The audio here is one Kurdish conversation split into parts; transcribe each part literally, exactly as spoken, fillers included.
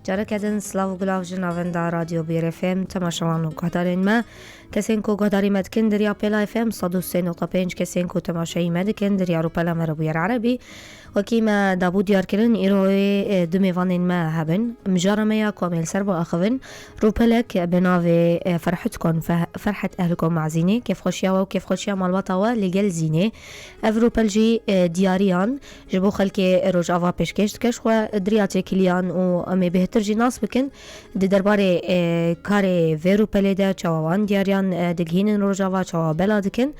Careke din silav û gulav ji navenda Radyo Bîr F M, temaşevan û guhdarên me. Kesên ku guhdarî me dikin di riya Pêla F M sed û sê nokta pênc, kesên ku temaşeyî me dikin di riya rûpela me re bûyer erebî. Wekî me dabû diyar kirin, îro ê, e, du mêvanên me hebin. Mijara me ya ku em ê li ser biaxivin, rûpelek bi navê, e, Ferhut Kon, Fe-, Ferhet Ehlkon Mazînê, kêfxweşiya we û kêfxweşiya malbata we li gel Zînê. Ev rûpel jî, e, diyariyan ji bo xelkê Rojava pêşkêş dike, ji xwe di riya têkiliyan û em ê bêhtir jî nas bikin di derbarê, e, karê vê rûpelê de, çawa wan diyariyan, e, digihînin Rojava, çawa bela dikin.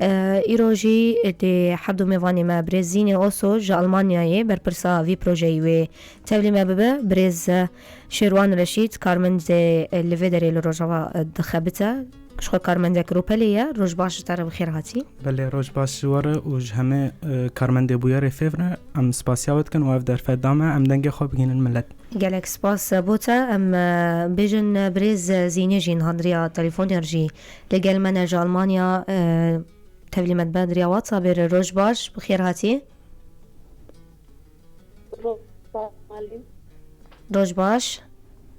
E, îro jî dê her du mêvanê me, birêz Zînê Oso ji Almanyayê, berpirsa vî projeyî wê tevlî me bibe, birêz, e, Şêrwan Reşîd, karmendê, e, li vê derê li Rojava, e, dixebite. Ji xwe karmendek rûpelê ye. Roj baş ji te re, bi xêr hatî. Belê, roj baş ji we re û ji hemê, e, karmendê bûyerê fêv re. Em spasiya we dikin û ev derfet da me, em dengê xwe bigihînin milet. Gelek spas bo te. Em, e, bêjin, e, birêz, e, Zînê jî niha di riya telefonê re jî li gel me ne, ji Almanya, e, tevlî me dibe di riya WhatsAppê re. Roj baş, bi xêr hatî. Roj baş, malî. Roj baş.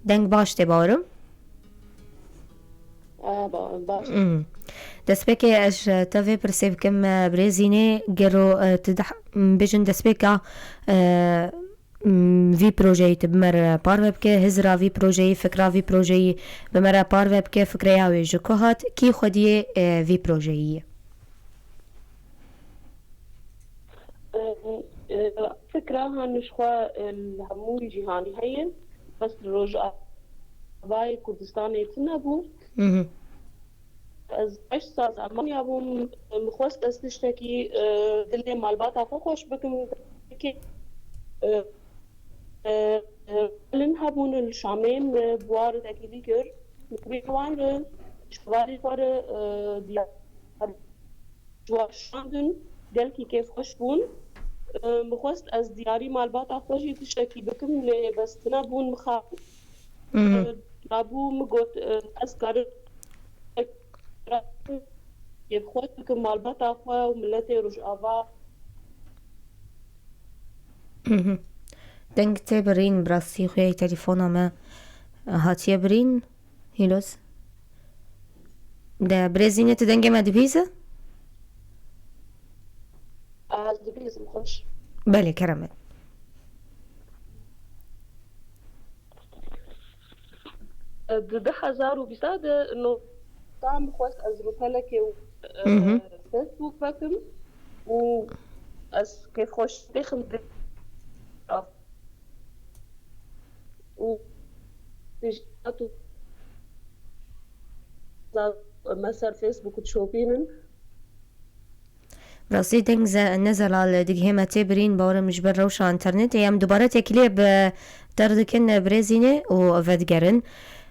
Deng baş tê, bawerim. A, ba-, baş. Hmm. Destpêkê ez ji te vê pirsê bikim, e, birêz Zînê, gelo, e, tu dih-, m, bêjin destpêka, e, m, vî projeyî tu bi me re parve bike, hizra vî projeyî, fikra vî projeyî bi me re parve bike, fikreya wê ji ku hat, kî xwediyê, e, vî projeyî ye? E, e, fikra han ji xwe, e, li hemû cîhanî heye, bes li Rojavayê Kurdistanê tune bû. Mhm. Ez heşt sal Almanya bûm, min xwest ez tiştekî, e, dilê malbata xwe xweş bikim. E, e, e, Lin hebûn li Şamê, min bi wan re têkilî kir. Min bi wan re ji hevalên xwe re, e, diyar ji wan şandin, gelkî kêfxweş bûn. E, min xwest ez diyarî malbata xwe jî tiştekî bikim, lê bes tune bûn, mixabin. Mhm. E, rabû min got, e, ez karim kêfxweş bikim malbata xwe û miletê Rojava. Mhm. Deng tê birîn, bi rastî xuyayê telefona me hatiye birîn. Hîlos. De birêz Zînê, tu dengê me dibihîze? Ez dibihîzim, xweş. Belê, kerem e. Di du hezar û bîst de nokta min xwest ez rûpelekê û, e, Mhm. Facebook vekim û ez kêfxweş têxim di û tijî hat û me ser Facebook dişopînin. Rastî deng ze-, ne zelal digihê me tê birîn, bawerim ji ber rewşa înternetê. Em dubare têkiliyê bi te re dikin, birêz Zînê, û vedigerin.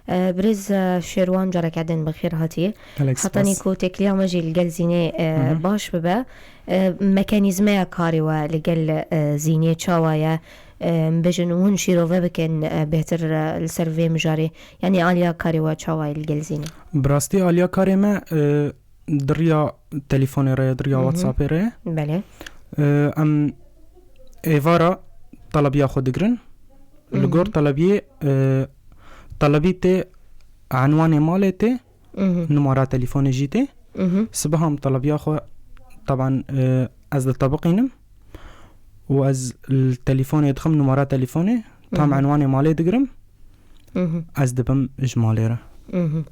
E, birêz, e, Şêrwan, careke din bi xêr hatî. Gelek spas. Hetanî ku têkiliya me jî li gel Zînê, e, Mhm. baş bibe. E, mekanîzmeya karê we li gel, e, Zînê çawa ye? E, em bêjin hûn şîrove bikin, e, bêhtir, e, li ser vê mijarê. Yanî aliya karê we çawa ye li gel Zînê? Bi rastî aliya karê me, e, di riya telefonê re ye, di riya Mhm. WhatsAppê re ye. Belê. E, em êvara telebiya xwe digirin. Li Mhm. gor telebiyê, e, telebî tê, enwanê malê tê, Mhm. numara telefonê jî tê. Mhm. Sibeha em telebiya xwe, teban, e, ez ditebiqînim û ez li telefonê dixim numara telefonê, tam Mhm. enwanê malê digirim. Mhm. Ez dibim ji malê re. Mhm.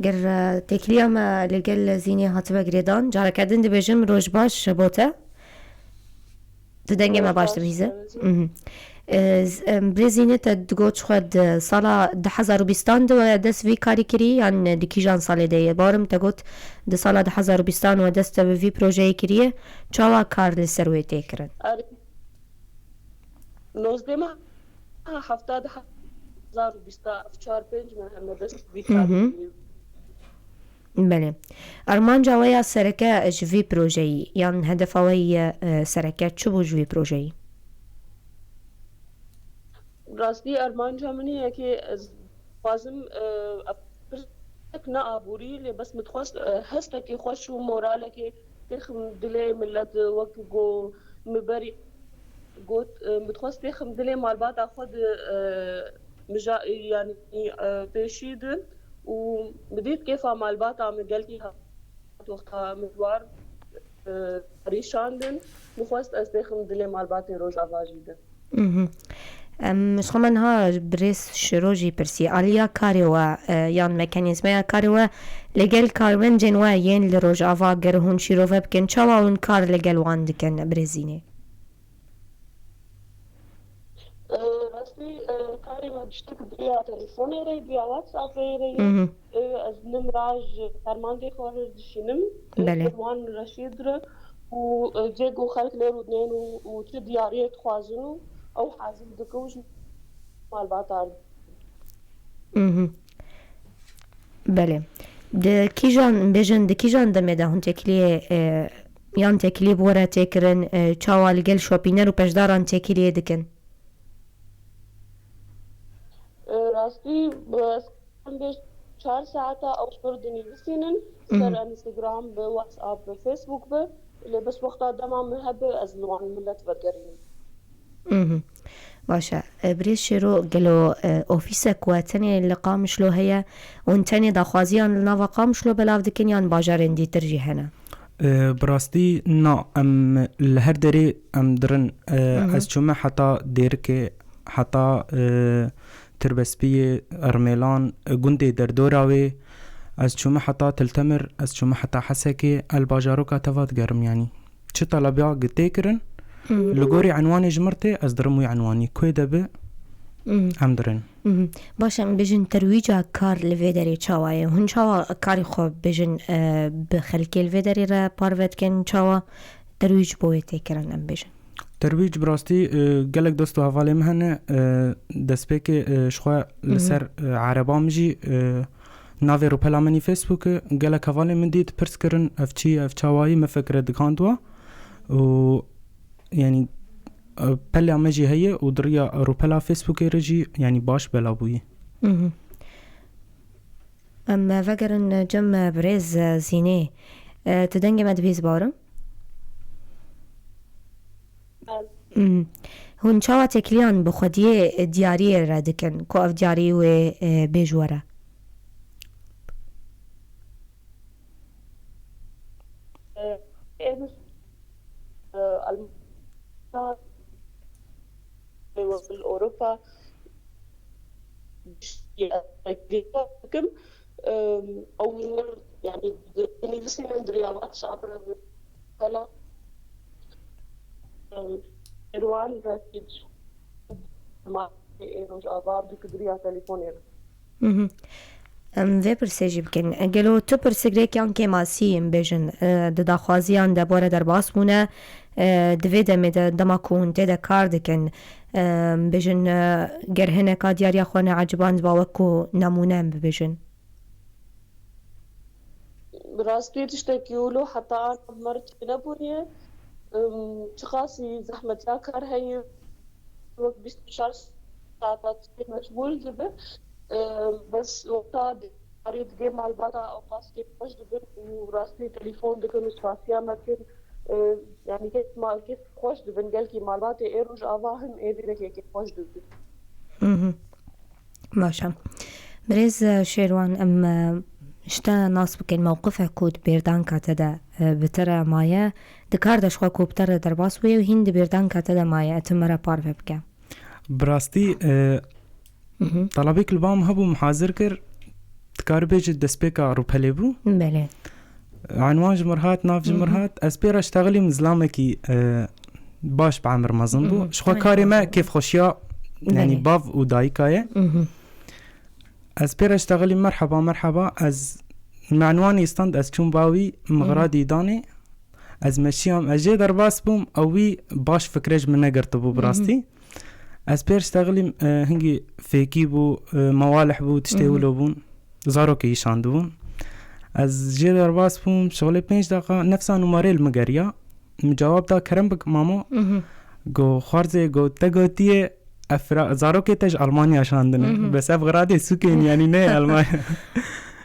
Ger, e, têkiliya me li gel Zînê hatibe girêdan, careke din dibêjim roj baş bo te. Tu dengê me baş dibihîze. Mhm. E, z-, em, birêz Zînê, te digot ji xwe di sala du hezar û bîstan de we dest vî karî kirî, yan di kîjan salê de ye? Bawerim te got di sala du hezar û bîstan we dest bi vî projeyê kiriye. Çawa kar li ser wê tê kirin? Erê. Nozdeh meha hefta di hezar û bîst, ev çar pênc meh me dest vî Mhm. karî. Belê. Armanca we ya sereke ji vî projeyî, yan hedefa we ye, e, sereke çi bû ji vî projeyî? Rastî armanca min yekê ez dixwazim, e, pirsek ne aborî, lê bes min dixwest, e, hestekî xweş û moralekê têxim dilê milet, wek ku min berî got, e, min dixwest têxim dilê malbata xwe di, e, mija-, yanî, e, pêşî din û min dît kêfa malbata min gelkî hat wexta min war, e, perîşan din. Min xwest ez têxim dilê malbatê Rojava jî din. Mhm. Em, ji xwe me niha birêz Şiro jî pirsî. Aliya karê we, e, yan mekanîzmeya karê we li gel karmendên we yên li Rojava ger hûn şîrove bikin, çawa hûn kar li gel wan dikin, birêzînê? E, rastî, e, karê me giştik bi ya telefonê re, bi ya WhatsAppê re ye. Mhm. E, ez nimra ji fermandê xwe re dişînim. E, Belê. Wan reşîd re û, e, cê ku xelk lê rûdinên û, û çi diyariyê dixwazin û ew hazir dike û ji malbata re. Mhm. Belê. Di kîjan, bêjin, di kîjan demê de hûn têkiliyê, e, yan têkiliyê bi we re tê kirin, e, çawa li gel şopîner û peşdaran têkiliyê dikin? E, rastî, bi, ez bêj çar saeta ew ji vir dinivîsînin, ser Mhm. Instagram bi, WhatsApp bi, Facebook bi, lê bes wexta dema min hebe ez li wan milet vegerînim. Mhm. Baş e. E, Birêz Şêro, gelo, e, ofîsek we tenê li Qamişlo heye? Hûn tenê daxwaziyan li nava Qamişlo belav dikin yan bajarên dîtir jî hene? E, bi rastî na, em li her derê em dirin. E, Mhm. Ez çûme heta Dêrikê, heta, e, Tirbespiyê, Ermêlan, e, gundê derdora wê. Ez çûme heta Tiltemir, ez çûme heta Hesekê, el bajaroka te va digerim yanî. Çi telebiya gi tê kirin, Mhm. li gorî enwanê ji mir tê, ez dirim wî enwanî. Kuê de bi, Mhm. em dirin. Mhm. Baş e, em bêjin terwîca kar li vê derê çawa ye? Hûn çawa karê xwe bêjin, e, bi xelkê li vê derê re parve dikin? Çawa terwîc bo wê tê kirin, em bêjin? Terwîc bi rastî, e, gelek dost û hevalê min hene, e, destpêkê, e, ji xwe li Mhm. ser, e, ereba min jî, e, navê rûpela min î Facebook e. Gelek hevalê min dît, pirs kirin, ev çi ye, ev çawa ye, min fikre dikandiwa. Û, yanî, e, pela me jî heye û di riya rûpela Facebookê re jî, yanî, baş bela bûyî. Mhm. Em vegerin cem birêz Zînê. E, tu dengê me dibî, ez bawerim? Bel. Mhm. Hûn çawa têkiliyan bi xwediyê diyariyê re dikin ku ev diyarî wê, e, bê ji we re? E, em, e, Almanya, Ewropa, dikim, em, ew, yanî, di, nivîsînin di riya WhatsApp re, falan. Em, Erwan Refic, ma, e, Rojava, di, di riya telefonê re. Mhm. Em vê pirsê jî bikin. Gelo tu pirsgirêk yan kêmasî, em bêjin, e, di daxwaziyan de bi we re derbas bûne, e, di vê demê de, dema ku hûn tê de kar dikin, e, em bêjin, e, ger hineka diyariya xwe neeciband ba, wek ku nemûne em bibêjin? Bi rastî tiştekî wilo heta an bi me re çênebûye. Em, çiqasî zehmetiya kar heye, wek bîst û çar saeta tiştê meşgûl dibe. Em, bes wexta karê digê malbata ewqas kêfxweş dibin û rastî telefon dikin û spasiya me dikin. Em, yanî kêf ma-, kêfxweş dibin. Gelkî malbatê ê Rojava him ê vî rengê kêfxweş dibin. Mhm. Baş e. Birêz, e, Şêrwan, em, e, ji te nas bikin, mewqifek ku di bêrdanka te de, e, bi te re maye, di kar de ji xwe ku bi te re derbas bûye û hîn di bêrdanka te de maye, tu me re parve bike. Bi rastî, e, Mhm. Telebêk li ba min hebû, min hazir kir, dikarî bêjî destpêka rûpelê bû. Belê. Enwan ji mir hat, nav ji mir Mhm. hat. Ez pê re ştexilîm zilamekî, e, baş bi emir mezin bû. Mhm. Ji xwe karê me kêfxweşiya, yanî Belê. bav û dayika ye. Mhm. Ez pê re ştexilîm, merheba, merheba. Ez me enwanî stand, ez çûm ba wî, min Mhm. xira dîdanê. Ez meşiyam, ez jê derbas bûm, ew wî baş fikre ji min negirtibû bi Mhm. rastî. Ez pê re ştexilîm, e, hingî fêkî bû, e, mewalih bû, tiştê Mhm. wilo bûn. Zarokê îşandibûn. Ez jê derbas bûm, şixulê pênc deqa nefsa nûmarê li min geriya. Min cewab da, kerem bik mamo. Mhm. Go xwarzê, go te gotiye, ev fira-, zarokê te ji Almanya şandine. Mhm. Bes ev xiradê sûkên, yanî ne Almanya.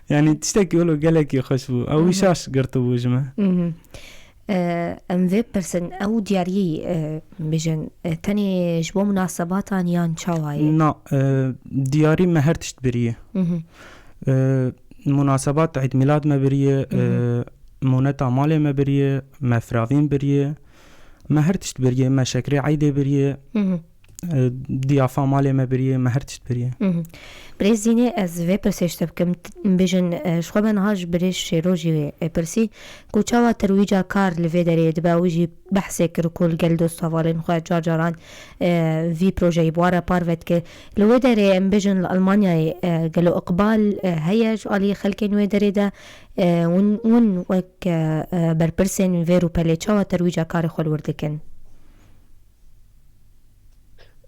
Yanî tiştekî wilo gelekî xweş bû. Ew wî Mhm. şaş girtibû ji me. Mhm. E, em vê pirsin, ew diyariyê, e, bijin, e, tenê ji bo munasebatan yan çawa ye? Na, e, diyarî me her tişt biriye. Mhm. E, munasebat Eid Milad me biriye, e, Mhm. moneta malê me biriye, me firavîn biriye, me her tişt biriye, me şekrê Eydê biriye. Mhm. E, diyafa malê me biriye, me her tişt biriye. Mhm. Birêz Zînê, ez vê pirsê ji te bikim, t-, bijin, e, ji xwe me niha ji birêz Şêro jî wê, e, pirsî, ku çawa terwîca kar li vê derê dibe, wî jî behsê kir ku li gel dost hevalên xwe car caran, e, vî projeyî bi wan re parve dike. Li wê derê em bijin li Almanyayê, e, gelo iqbal, e, heye ji alî xelkên wê derê de, e, hûn, hûn wek, e, e, berpirsên vê rûpelê çawa terwîca karê xwe li wir dikin?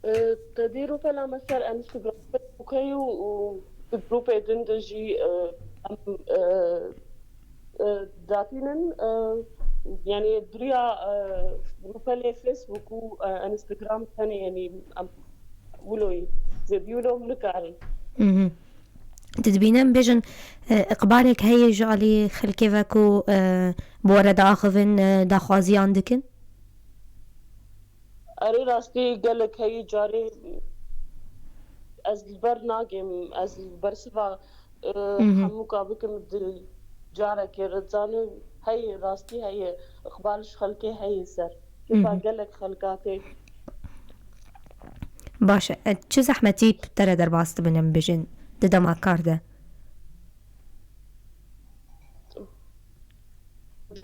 E, te dî rûpela me ser Instagram, Facebook heye û, û di grûpê din de jî, e, em, e, e, datînin, e, yanî duriya, e, rûpelê Facebook û, e, Instagram tenê, yanî em wilo yî, zêdî wilo nikarin. Mhm. Tu dibîne em bêjin, e, iqbalek heye ji alî xelkê ve ku, e, bi we re diaxivin, e, daxwaziyan dikin? Erê, rastî gelek heye, carê ez li ber nagêm, ez bersiva, e, Mhm. hemûka bikim di carekê re, dizane heye, rastî heye, iqbal ji xelkê heye ser. Kêfa Mhm. gelek xelka tê. Baş e, e, çi zehmetî te re derbas dibin em bijin di dema kar de?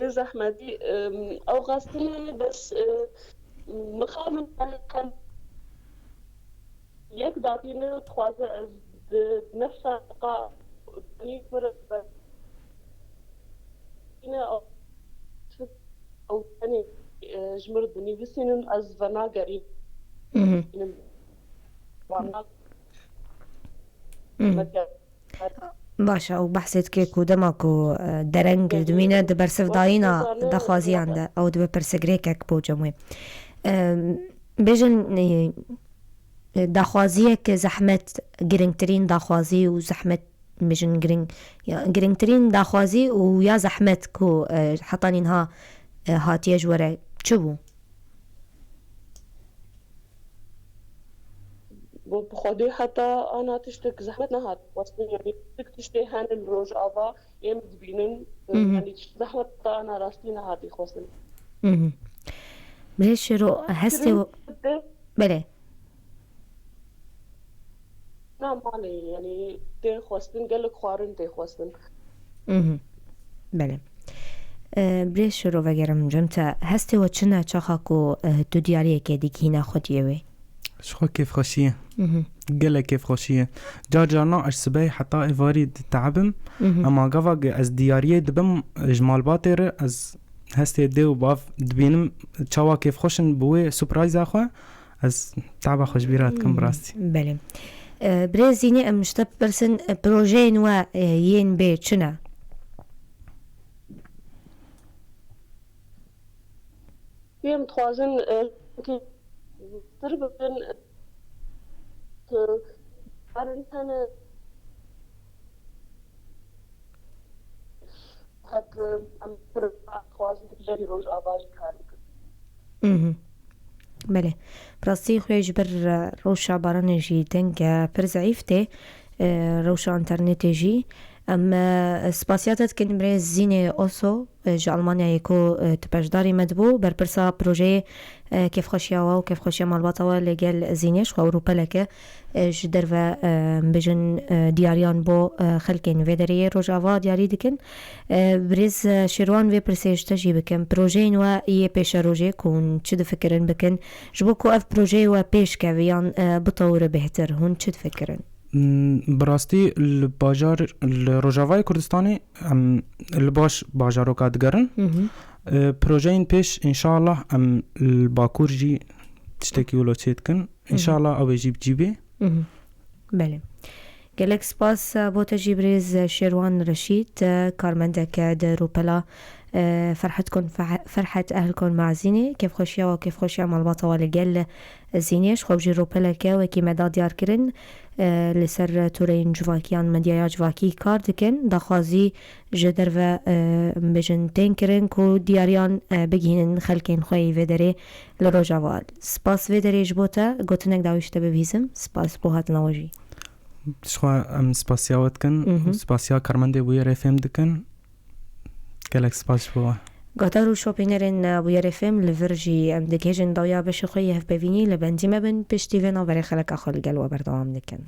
Bi zehmetî, em, ew xwestine bes, e, mixabin, em, em, yek datîne dixwaze ez di nefsa qa dinî pir be. Yine ew, ew tenê, e, ji mir dinivîsînin, ez venagerînim. Mhm. Vana Mhm. Baş e, ew behsê dike ku dema ku, e, dereng dimîne di bersivdayîna daxwaziyan de, ew dibe pirsgirêkek bo cem wê. Em, bêjin, e, e, daxwaziyek zehmet, girîngtirîn daxwazî û zehmet, bêjin girîng, ya, girîngtirîn daxwazî û ya zehmet ku, e, heta nînha, e, hatiye ji we re çi bû? Bo bi Xwedê heta ana tiştek zehmet nehat xwestin, yanî tik tiştê hene li Rojava êm dibînin, Mhm. yanî zehmet heta ana rastî nehatî xwestin. Mhm. Birêz Şêro, hestê Kirin we-, de Belê. Na malê, yanî tê xwestin, gelek xwarin tê xwestin. Mhm. Belê. E, Birêz Şêro, vegerim cem te, hestê we çi ne çaxa ku, e, tu diyariyekê digihîne xwediyê wê? Ji xwe kêfxweşî ye. Mhm. Gelek kêfxweşî ye. Car carna ez sibehê heta êvarî diteebim. Mhm. Ema gava ge ez diyariyê dibim, ji malbatê re ez hestê dê û bav dibînim, çawa kêfxweş in bi wê surprîza xwe. Ez taba xwe ji bîra dikim, bi rastî. Belê. E, Birêz Zînê, em ji te bipirsin, e, projeyên we, e, yên bê çi ne? Em dixwazin, e, ki tir bibin, e, ki karin hene, hek, e, em pir dixwazin ki jî Rojava jî kar bikin. Mhm. Belê. Bi rastî xwe ji ber, e, rewşa baranê jî deng, e, pir zeîf tê, e, rewşa înternetê jî. Em, e, spasiya te dikin birêz Zînê Oso, e, ji Almanyayê ku, e, tu beşdarî me dibû, berpirsa projeyê, e, kêfxweşiya we û kêfxweşiya malbata we li gel Zînê ji xwe û rûpeleke, e, ji derve, e, bijin, e, diyariyan bo, e, xelkên vê derê yê Rojava diyarî dikin. E, birêz, e, Şêrwan, vê pirsê ji te jî bikim. Projeyên we yê pêşerojê ku hûn çi difikirin bikin, ji bo ku ev projeyê we pêş keve yan, e, bitewire bêhtir, hûn çi difikirin? Hmm, bi rastî li bajar, li Rojavayê Kurdistanê em li baş bajaroka digerin. Hı hı. E, projeyên pêş, înşallah, em li Bakur jî tiştekî wilo çê dikin. Hı hı. Înşallah ew ê jî bi cî bê. Hı hı. Belê. Gelek spas, e, bo te jî birêz, e, Şêrwan Reşîd, e, karmendeke di rûpela, e, Ferhet Kon, Fe-, Ferhet Ehl Kon Mazînê, kêfxweşiya we, kêfxweşiya malbata we li gel Zînê, ji xwe jî rûpeleke wekî me da diyar kirin. e, li ser toreyên civakî yan medyaya civakî kar dikin, daxwazî ji derve, e, em bêjin tên kirin ku diyariyan, e, bigihînin xelkên xwe yî vê derê li Rojava. Spas vê derê ji bo te, gotinek dawî ji te bibihîzim. Spas ku hatina we jî. Jixwe em spasiya we dikin, Mhm. spasiya karmendê Bûyerê F M dikin. Gelek spas ji bo we. Guhdar û şopînerên Bûyerê F M, li vir jî em digihêjin dawiya beşê xwe yê hevpeyvînî, li bendî me bin, piştî vê navberê xeleka xwe li gel we berdewam dikin.